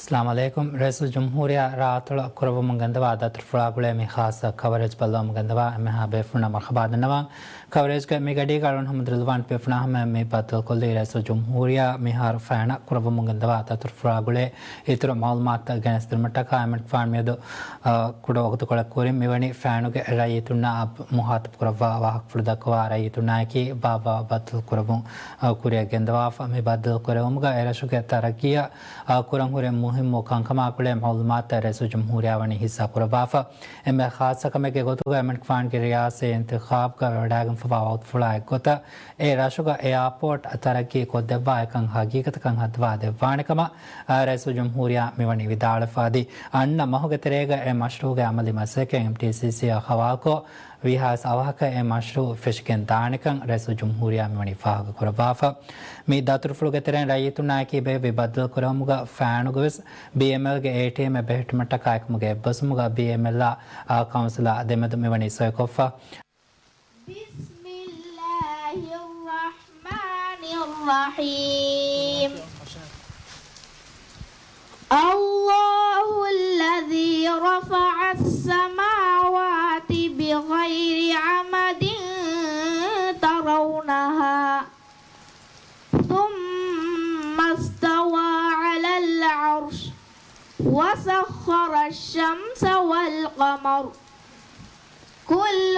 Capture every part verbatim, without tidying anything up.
އައްސަލާމު ޢަލައިކުމް. ރައީސުލްޖުމްހޫރިއްޔާ ރާއަތޮޅަށް ކުރައްވަމުން ގެންދަވާ ދަތުރުފުޅާ ގުޅޭ މި ޚާއްޞަ ކަވަރޭޖް ބައްލަވަމުން ގެންދަވާ އެންމެހާ ބޭފުޅުންނަށް މަރުޙަބާ ދަންނަވަން. ކަވަރޭޖްގެ މި ގަޑީގަ އަޅުގަނޑު ހަމަ ރިޟްވާން ބޭފުޅާ ހަމަޔަށް މި ބައްދަލުކޮށްލީ ރައީސުލްޖުމްހޫރިއްޔާ މިހާރު ފޭނަށް ކުރައްވަމުން ގެންދަވާ ދަތުރުފުޅާ ގުޅޭ އިތުރު މަޢުލޫމާތުތައް ގެނެސްދިނުމަށްޓަކާ އެމަނިކުފާނު މިއަދު، އަ، ކުޑަ ވަގުތުކޮޅެއް ކުރިން މިވަނީ ފޭނުގެ ރައްޔިތުންނާ މުޚާޠަބު ކުރައްވާ ވާހަކަފުޅު ދައްކަވާ ރައްޔިތުންނާއެކީ ބާއްވާ ބައްދަލު ކުރެއްވުން، އަ، ކުރިއަށް ގެންދަވާފަ. މި ބައްދަލު ކުރެއްވުމުގަ އެރަށުގެ ތަރައްގީއަށް، އަ، ކުރަން ހުރި މުހިއްމު ކަންކަމާ ގުޅޭ މަޢުލޫމާތުތައް ރައީސުލްޖުމްހޫރިއްޔާ ވަނީ ހިއްސާ ކުރައްވާފަ. އެންމެ ޚާއްޞަ ކަމެއްގެ ގޮތުގަ އެމަނިކުފާނުގެ ރިޔާސީ އިންތިޚާބުގަ ވެވަޑައިގެންފަވާ ވަގުތުފުޅާ އެއްގޮތަށް އެ ރަށުގަ އެއާޕޯޓް ތަރައްގީ ކޮށްދެއްވާ އެކަން ހަގީގަތަކަށް ހައްދަވާ ދެއްވާނެ ކަމަށް، އަ، ރައީސުލްޖުމްހޫރިއްޔާ މިވަނީ ވިދާޅުވެފަ އަދި އަންނަ މަހުގެ ތެރޭގަ އެ މަޝްރޫޢުގެ އަމަލީ މަސައްކަތް އެމްޓީސީސީއާ ހަވާލުކޮށް، ވީހާވެސް އަވަހަކަށް އެ މަޝްރޫޢު ފެށިގެން ދާނެކަން ރައީސުލްޖުމްހޫރިއްޔާ މިވަނީ ފާހަގަކުރައްވާފަ. މި ދަތުރުފުޅުގެ ތެރެއިން ރައްޔިތުންނާއެކީ ބޭއްވި ބައްދަލުކުރެއްވުމުގަ ފޭނުގެވެސް ބީއެމްއެލްގެ އޭޓީއެމްއެއް ބެހެއްޓުމަށްޓަކާ އެކަމުގެ އެއްބަސްވުމުގަ ބީއެމްއެލްއާ، އާ، ކައުންސިލާ ދެމެދު މިވަނީ ސޮއިކޮށްފަ. بسم الله الرحمن الرحيم. الله الذي رفع السماوات بغير عمد ترونها ثم استوى على العرش وسخر الشمس والقمر كل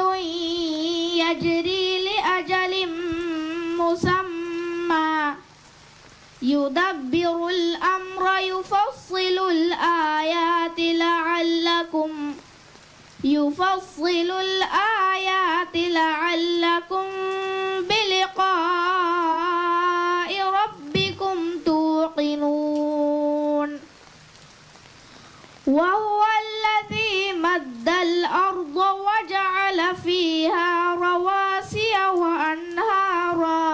يجري لأجل مسمى يدبر الأمر يفصل الآيات لعلكم، يفصل الآيات لعلكم بلقاء ربكم توقنون. وهو الذي مد الأرض وجعل فيها رواسي وأنهارا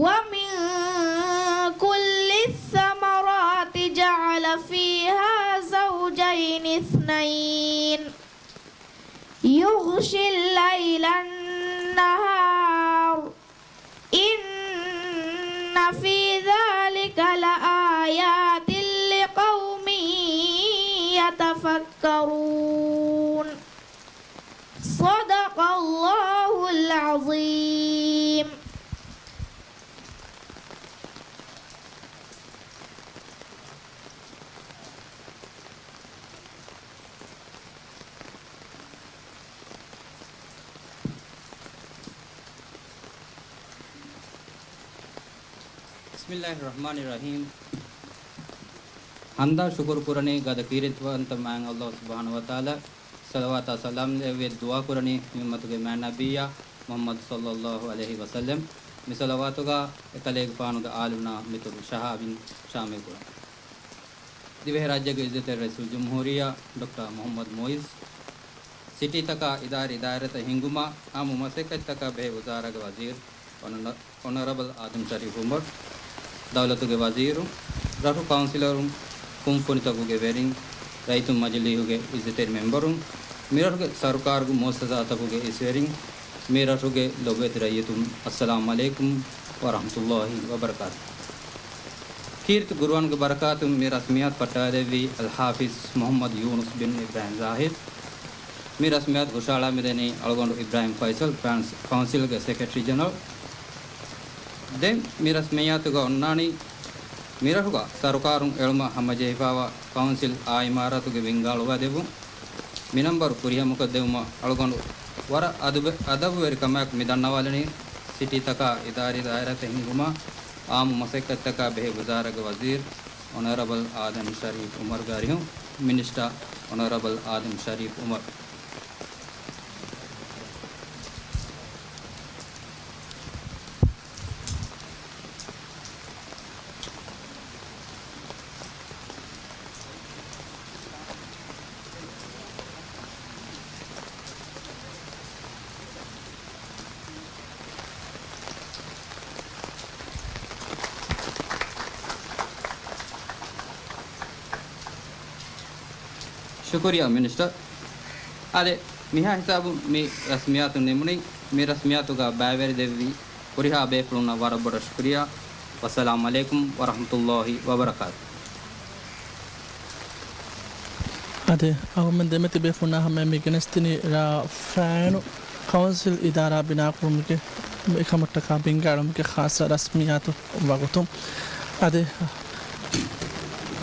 ومن كل الثمرات جعل فيها زوجين اثنين يغشي الليل النهار إن في ذلك لآيات لقوم يتفكرون. صدق الله العظيم. بسم الله الرحمن الرحيم. ހަމްދާ ޝުކުރު ކުރަނީ ގަދަ ކީރިތިވަންތަ މާތް ﷲ ސުބްޙާނަހޫ ވަތަޢާލާ، ޞަލަވާތާ ސަލާމް ލެއްވި ދުޢާ ކުރަނީ މި އުއްމަތުގެ މާތް ނަބިއްޔާ މުޙައްމަދު ޞައްލައްލާހު ޢަލައިހި ވަސައްލަމް. މި ޞަލަވާތުގަ އެކަލޭގެފާނުގެ އާލުންނާ މިތޮބު ޝަހާވިން ޝާމިލް ކުރަން. ދިވެހިރާއްޖޭގެ އިއްޒަތްތެރި ރައީސުލްޖުމްހޫރިއްޔާ ޑޮކްޓަރ މުޙައްމަދު މުޢިއްޒު، ސިޓީތަކާ އިދާރީ ދާއިރާތައް ހިންގުމާ އާއްމު މަސައްކަތްތަކާ ބެހޭ ވުޒާރާގެ ވަޒީރު އޮނަ-، އޮނަރަބަލް އާދަމް ޝަރީފް ޢުމަރު، ދައުލަތުގެ ވަޒީރުން، ރަށު ކައުންސިލަރުން، ކުންފުނިތަކުގެ ވެރިން، ރައްޔިތުން މަޖިލީހުގެ އިއްޒަތްތެރި މެމްބަރުން، މިރަށުގެ ސަރުކާރުގެ މުއައްސަސާތަކުގެ އިސްވެރިން، މި ރަށުގެ ލޮބުވެތި ރައްޔިތުން، އައްސަލާމް ޢަލައިކުމް ވަރަޙްމަތުﷲި ވަބަރަކާތު. ކީރިތި ޤުރުއާންގެ ބަރަކާތުން މި ރަސްމިއްޔާތު ފައްޓަވާލެއްވީ އަލްޙާފިޒް މުޙައްމަދު ޔޫނުސް ބިން އިބްރާހިމް ޒާހިދު. މި ރަސްމިއްޔާތު ހުށަހަޅާ މިދަނީ އަޅުގަނޑު އިބްރާހިމް ފައިސަލް، ފްރާންސް ކައުންސިލްގެ ސެކްރެޓަރީ ޖެނެރަލް. ދެން މި ރަސްމިއްޔާތުގަ އޮންނާނީ މިރަށުގަ ސަރުކާރުން އެޅުމަށް ހަމަޖެހިފައިވާ ކައުންސިލް އާއިމާރާތުގެ ވިންގާ އަޅުވާދެއްވުން. މި ނަންބަރު ފުރިހަމަކޮށްދެއްވުމަށް އަޅުގަނޑު ވަރަށް އަދަބު-، އަދަބުވެރިކަމާއެކު މި ދަންނަވާލަނީ ސިޓީތަކާ އިދާރީ ދާއިރާތައް ހިންގުމާ އާއްމު މަސައްކަތްތަކާ ބެހޭ ވުޒާރާގެ ވަޒީރު އޮނަރަބަލް އާދަމް ޝަރީފް ޢުމަރުގެ އަރިހުން، މިނިސްޓަރ އޮނަރަބަލް އާދަމް ޝަރީފް ޢުމަރު. ޝުކުރިއްޔާ މިނިސްޓަރ. އާދެ، މިހާ ހިސާބުން މި ރަސްމިއްޔާތު ނިމުނީ. މި ރަސްމިއްޔާތުގަ ބައިވެރި ދެއްވި ހުރިހާ ބޭފުޅުންނަށް ވަރަށް ބޮޑަށް ޝުކުރިއްޔާ. ވައްސަލާމް ޢަލައިކުމް ވަރަޙްމަތުﷲި ވަބަރަކާތު. އަދި އަހަރުމެން ދެމެތި ބޭފުޅުންނާ ހަމަޔަށް މި ގެނެސްދިނީ ރ. ފައިނު ކައުންސިލް އިދާރާ ބިނާކުރުމުގެ އެކަމަށްޓަކާ ބިންގާޅުމުގެ ޚާއްޞަ ރަސްމިއްޔާތު ވަގުތުން. އަދި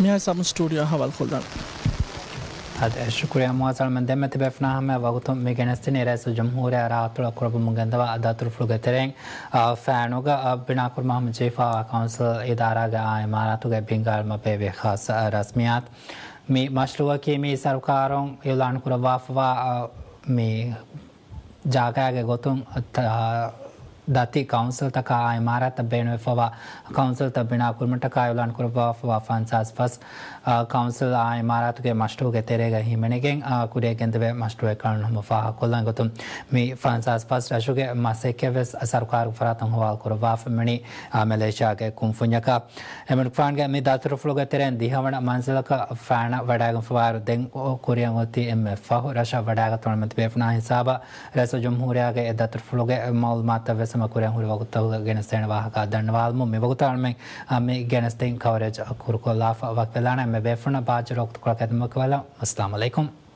މިހާ ސަބުން ސްޓޫޑިއޯ ހަވާލުކޮށްލާނަން. އަދި ޝުކުރިއްޔާ މުއައްޒަމް. ދެމެތި ބޭފުޅުންނާ ހަމަޔަށް ވަގުތުން މި ގެނެސްދިނީ ރައީސުލްޖުމްހޫރިއްޔާ ރާއަތޮޅަށް ކުރައްވަމުން ގެންދަވާ ދަތުރުފުޅުގެ ތެރެއިން، އާ، ފައިނުގަ، އާ، ބިނާކުރުމަށް ހަމަޖެހިފައިވާ ކައުންސިލް އިދާރާގެ އާ އިމާރާތުގެ ބިންގާޅުމަށް ބޭއްވި ޚާއްޞަ ރަސްމިއްޔާތު. މި މަޝްރޫއަކީ މި ސަރުކާރުން އިއުލާން ކުރައްވާފައިވާ، އާ، މި ޖާގައިގެ ގޮތުން ތަ-، ދަތި ކައުންސިލްތަކާ އާ އިމާރާތަށް ބޭނުންވެފައިވާ ކައުންސިލްތައް ބިނާ ކުރުމަށްޓަކާ އިއުލާން ކުރައްވާފައިވާ ފަންސާސް ފަސް، އާ، ކައުންސިލް އާ އިމާރާތުގެ މަޝްރޫއުގެ ތެރޭގަ ހިމެނިގެން، އާ، ކުރިއަށް ގެންދެވޭ މަޝްރޫއެއް ކަން ހަމަ ފާހަގަކޮށްލަން ގޮތުން މި ފަންސާސް ފަސް ރަށުގެ މަސައްކަތްވެސް ސަރުކާރުގެ ފަރާތުން ހަވާލު ކުރައްވާފަ މިނީ، އާ، މެލޭޝިޔާގެ ކުންފުންޏަކަށް. އެމިން ފާންގެ މި ދަތުރުފުޅުގެ ތެރެއިން ދިހަވަނަ މަންޒިލަކަށް ފައިނަށް ވަޑައިގެންފަވާއިރު ދެން ކުރިއަށް އޮތީ އެންމެ ފަހު ރަށަށް ވަޑައިގަތުމަށް މެތިބޭފުނާ ހިސާބަށް ރައީސުލްޖުމްހޫރިއްޔާގެ އެ ދަތުރުފުޅުގެ މައުލޫމާތުތައް ވެސް ހަމަ ކުރިއަށް ހުރި ވަގުތުތަކުގަ ގެނެސްދޭނެ ވާހަކަ ދަންނަވާލަމުން. މި ވަގުތު އަޅުމެން މި ގެނެސްދިން ކަވަރޭޖް ކުރުކޮށްލާފަ ވަކިވެލާނެ. އެންމެ ބޭފުންނަށް ބާއްޖަވެރި ވަގުތުކޮޅަކަށް އެދުމަށް ވަކިވެލަން. އައްސަލާމު ޢަލައިކުމް.